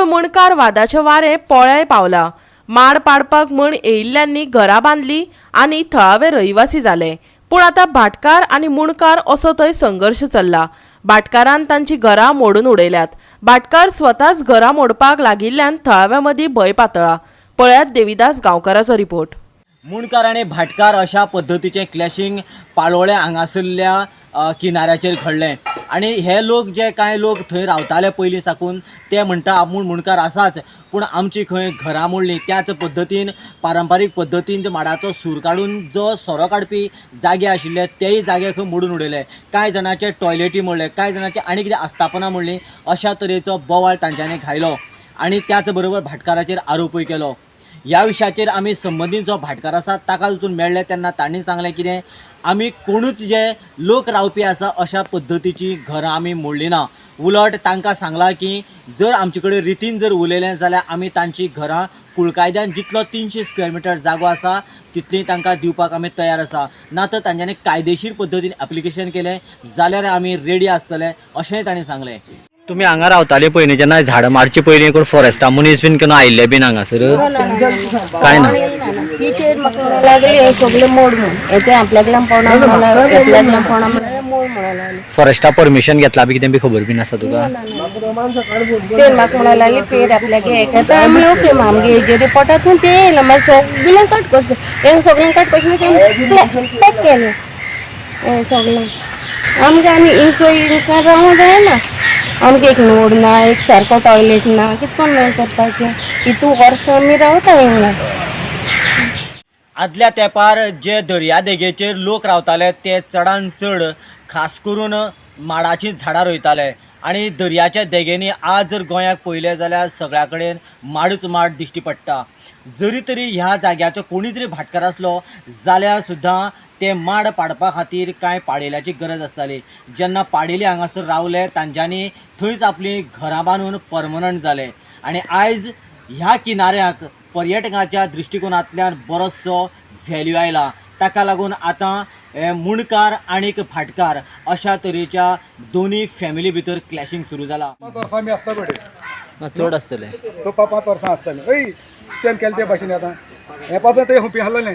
पूण मुणकार वादाचें वारें पोळ्याय पावला. माड पाडपाक म्हण येयिल्ल्यांनी घरां बांदली आनी थळावे रहिवासी जाले. पूण आतां भाटकार आनी मुणकार असो थंय संघर्श चल्ला. भाटकारान तांची घरां मोडून उडयल्यात. भाटकार स्वताच घरां मोडपाक लागिल्ल्यान थळाव्यां मदीं भंय पातळ्ळा. पळयात देविदास गांवकाराचो रिपोर्ट. मुणकार आनी भाटकार अशा पद्दतीचें क्लॅशींग पाळोळें हांगासरल्या किनाऱ्याचेर घडलें आनी हे लोक जे कांय लोक थंय रावताले पयलीं साकून ते म्हणटा आपूण मुणकार आसाच, पूण आमची खंय घरां मोडलीं. त्याच पद्दतीन पारंपारीक पद्दतीन जो माडाचो सूर काडून जो सोरो काडपी जागे आशिल्ले तेय जागे खंय मोडून उडयले. कांय जाणाचे टॉयलेटी मोडले, कांय जाणाचे आनी कितें आस्थापनां मोडलीं. अशा तरेचो बोवाळ तांच्यांनी घायलो आनी त्याच बरोबर भाटकाराचेर आरोपूय केलो. ह्या विशयाचेर आमी संबंदीत जो भाटकार आसा ताका वचून मेळ्ळे तेन्ना तांणी सांगलें कितें, आमी कोणूच जे लोक रावपी आसा अशा पद्दतीची घरां आमी मोडली ना. उलट तांकां सांगलां की जर आमचे कडेन रितीन जर उलयलें जाल्यार आमी तांची घरां कुळकायद्यान जितलो 300 स्क्वेअर मिटर जागो आसा तितली तांकां दिवपाक आमी तयार आसा, ना तर तांच्यांनी कायदेशीर पद्दतीन एप्लिकेशन केलें जाल्यार आमी रेडी आसतले अशेंय तांणी सांगलें. तुमी हांगा रावताले पयलीं जेन्ना झाडां मारचे पयलीं कोण फॉरेस्टा मनीस बीन केन्ना आयिल्ले बीन हांगासर? कांय ना. टिचर म्हाका म्हणूंक लागली हें सगळें मोड म्हूण, हें तें आपल्याकल्यान पोवना म्हणून, आपल्याकल्यान पोवना म्हणल्यार मोड म्हणूंक लागली. फॉरेस्टा परमिशन घेतला बी कितें बी खबर बीन आसा तुका? तें म्हाका म्हणूंक लागली पेर आपल्याक हें घेता. हांवें म्हणलें ओके, आमगे हेजेर रिपोर्टातून तें येयलां. मागीर सगळें काटकोच हें सगळें काटकोच तें पॅक केलें हें सगळें. आमकां आनी इंचो इंका रावूंक जायना. आमकां एक नोड ना, एक सारको टॉयलेट ना, कितें करून करपाचें? हितू वर्सां आमी रावता हिंगा. आदल्या तेंपार जे दर्या देगेचेर लोक रावताले ते चडान चड खास करून माडाचीं झाडां रोयताले आनी दर्याच्या देगेंनी आज जर गोंयाक पळयलें जाल्यार सगळ्या कडेन माडूच माड दिश्टी पडटा. जरी तरी ह्या जाग्याचो कोणूय जरी भाटकार आसलो जाल्यार सुद्दां ते माड पाडपा खातीर कांय पाडेल्याची गरज आसताली. जेन्ना पाडेली हांगासर रावले तांच्यांनी थंयच आपलीं घरां बांदून परमनंट जाले आनी आयज ह्या किनाऱ्याक पर्यटकाच्या दृश्टिकोनांतल्यान बरोचसो व्हॅल्यू आयला. ताका लागून आतां मुणकार आनीक भाटकार अशा तरेच्या दोनूय फॅमिली भितर क्लॅशींग सुरू जाला. 5 वर्सां आमी आसता पडे चड आसतले तो 5 वर्सां आसताले. हय तेन केलें ते भाशेन आतां हें पासून तें हुपी आहलेलें.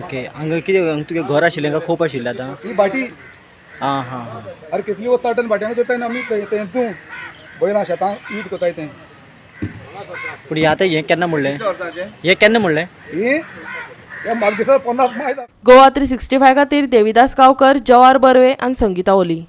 ओके, हांगा कितें तुगें घर आशिल्लें काय खोप आशिल्लें आतां? ही भाटी. आं हां हां. अरे कितली वता हाडून भाटयांक दिताय आमी तेंचू बैलां शेतां यूज करताय तें. पूण हें आतां हें केन्ना म्हणलें? हें केन्ना म्हणलें? ही हे म्हाका दिसता 50 मायज. गोवा 365 खातीर देविदास गांवकर, जवार बर्वे आनी संगीता ओली.